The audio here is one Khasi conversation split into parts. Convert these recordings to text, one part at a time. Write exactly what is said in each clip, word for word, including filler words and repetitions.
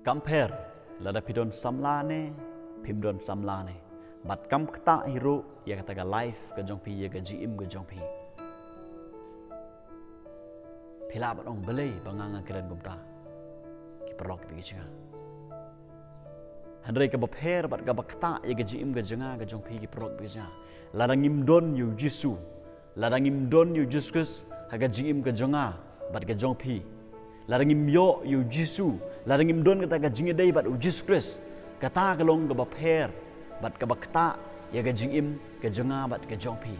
Kam pher lada phi don samla ne phim don samla ne, bad kam ktah hi ruh ïa kata ka life ka jong phi, ïa ka jingim ka jong phi. Phi lah ban ong, balei ba nga nga kren kumta, ki paralok kiba ïeit jong nga. Hynrei kaba pher bad kaba ktah ïa ka jingim ka jong nga ka jong phi, ki paralok kiba ïeit jong nga, lada ngim don ïa u Jisu, lada ngim don ïa u Jisu Khrist ha ka jingim ka jong nga bad ka jong phi, lada ngim ïoh ïa u Jisu, lada ngim don kata ka jingïadei bad u Jisu Khrist, kata ka long kaba pher bad kaba ktah ïa ka jingim ka jong nga bad ka jong phi.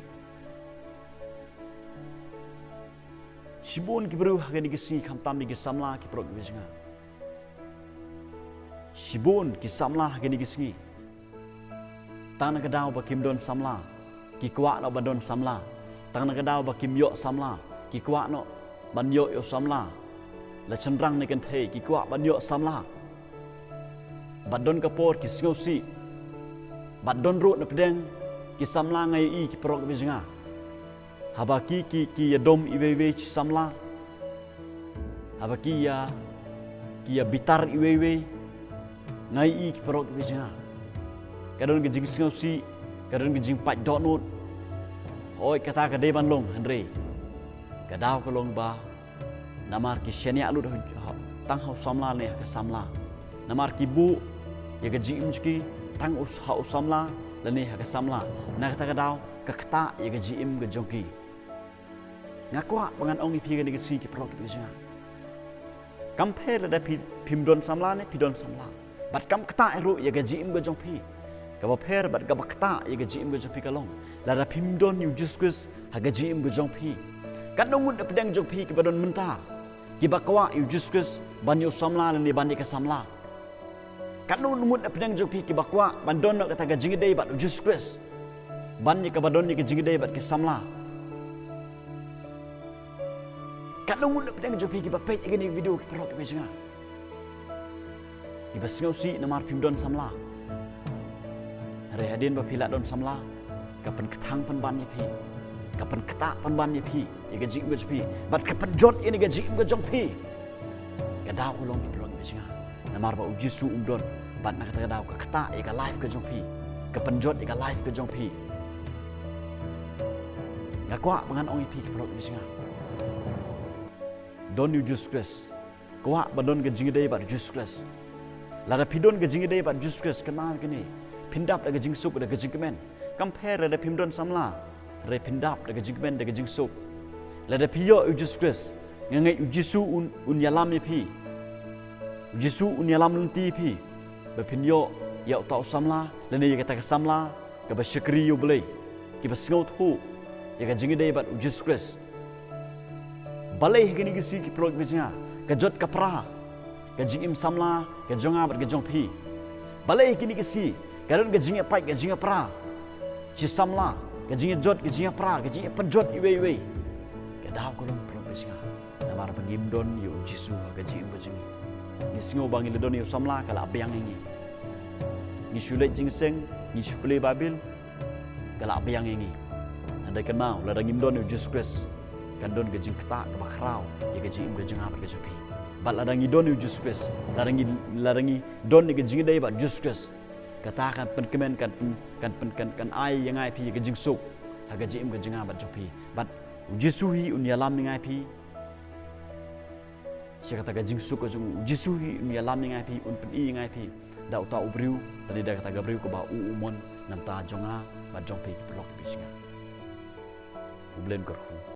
Shibun ki briew ha kine ki sngi, khamtam ïa ki samla, ki paralok kiba ïeit jong nga, shibun ki samla ha kine ki sngi, tang na ka daw ba kim don samla, ki kwah noh ban don samla. Tang na ka daw ba kim ïoh samla, ki kwah noh ban ïoh ïa u samla. La shynrang ne kynthei, ki kwah ban ïoh samla. Bad don ka por ki sngewsih. Bad don ruh na pdeng ki samla, nga ïohi, ki paralok kiba ïeit jong nga, haba ki, ki, ki ïadom iwei iwei shi samla, haba ki ïa, ki ïa bitar iwei iwei, nga ïohi, ki paralok kiba ïeit jong nga, ka don ka jingsngewsih, ka don ka jingpait dohnud. Hooid, kata ka dei ban long, hynrei ka daw ka long ba namar ki shaniah lut ha, ha, tang ha u samla ne ha ka samla. Namar ki buh ïa ka jingim jong ki tang u s-, ha u samla lane ha ka samla, na kata ka daw ka ktah ïa ka jingim ka jong ki. Nga kwah ba ngan ong ïa phi ha kine ki sngi, ki paralok kiba ïeit jong nga, kam pher lada phi, phim don samla ne phi don samla, bad kam ktah ruh ïa ka jingim ka jong phi. Kaba pher bad kaba ktah ïa ka jingim ka jong phi ka long lada phim don ïa u Jisu Khrist ha ka jingim ka jong phi. Katno ngut na pdeng jong phi kiba don mynta, kiba kwah ïa u Jisu Khrist ban ïa u samla lane ban ïa ka samla? Katno ngut na pdeng jong phi kiba kwah ban don noh kata ka jingïadei bad u Jisu Khrist, ban ïa kaba don ïa ka jingïadei bad ki samla? Katno ngut na pdeng jong phi kiba peit ïa kane ka video, ki paralok kiba ïeit jong nga, kiba sngewsih namar phim don samla? Hynrei hadien ba phi la don samla, ka pynkthang pynban ïa phi, ka pynktah pynban ïa phi, ïa ka jingim ka jong phi, bad ka pynjot ïa kane ka jingim ka jong phi. Ka daw ka long, ki paralok kiba ïeit jong nga, namar ba u Jisu um don, bad na kata ka daw ka ktah ïa ka life ka jong phi, ka pynjot ïa ka life ka jong phi. Nga kwah ba ngan ong ïa phi, ki paralok kiba ïeit jong nga, don ïa u Jisu Khrist. Kwah ba don ka jingïadei bad u Jisu Khrist. Lada phi don ka jingïadei bad u Jisu Khrist, kynmaw ïa kane, phin dap da ka jingsuk, da ka jingkmen. Kam pher lada phim don samla, hynrei phin dap da ka jingkmen, da ka jingsuk. Lada phi ïoh ïa u Jisu Khrist, nga ngeit u Jisu un, un ïalam ïa phi. U Jisu un ïalam lynti ïa phi ba phin ïoh ïa uta u samla lane ïa kata ka samla kaba shakri ïa u Blei, kiba sngewthuh ïa ka jingïadei bad u Jisu Khrist. Balei ha kine ki sngi, ki paralok kiba ïeit jong nga, ka jot ka pra ka jingim samla ka jong nga bad ka jong phi? Balei ha kine ki sngi ka don ka jingïapait, ka jingïapra shi samla, ka jingïajot, ka jingïapra, ka jingïapynjot iwei iwei? Ka daw ka long, paralok kiba ïeit jong nga, namar ba ngim don ïa u Jisu ha ka jingim ka jong ngi. Ngi sngew ba ngi la don ïa u samla, ka la biang ïa ngi. Ngi shu leit jingïaseng, ngi shu pule Baibl, ka la biang ïa ngi. Hynrei kynmaw, lada ngim don ïa u Jisu Khrist, kan don ka jingktah kaba khraw ïa ka jingim ka jong nga bad ka jong phi. Bad lada ngi don ïa u Jisu Khrist, lada ngi, lada ngi don ïa ka jingïadei bad u Jisu Khrist, kata kan pynkmen, kan pyn, kan pyn, kan, kan ai ïa nga ïa phi ïa ka jingsuk ha ka jingim ka jong nga bad jong phi. Bad u Jisu hi un ïalam ïa nga ïa phi sha kata ka jingsuk ka jong u. U Jisu hi un ïalam ïa nga ïa phi, un pyni ïa nga ïa phi da uta u briew, da, da kata ka briew kaba u, u mon na bynta jong nga bad jong phi, ki paralok kiba ïeit jong nga. U Blei un kyrkhu.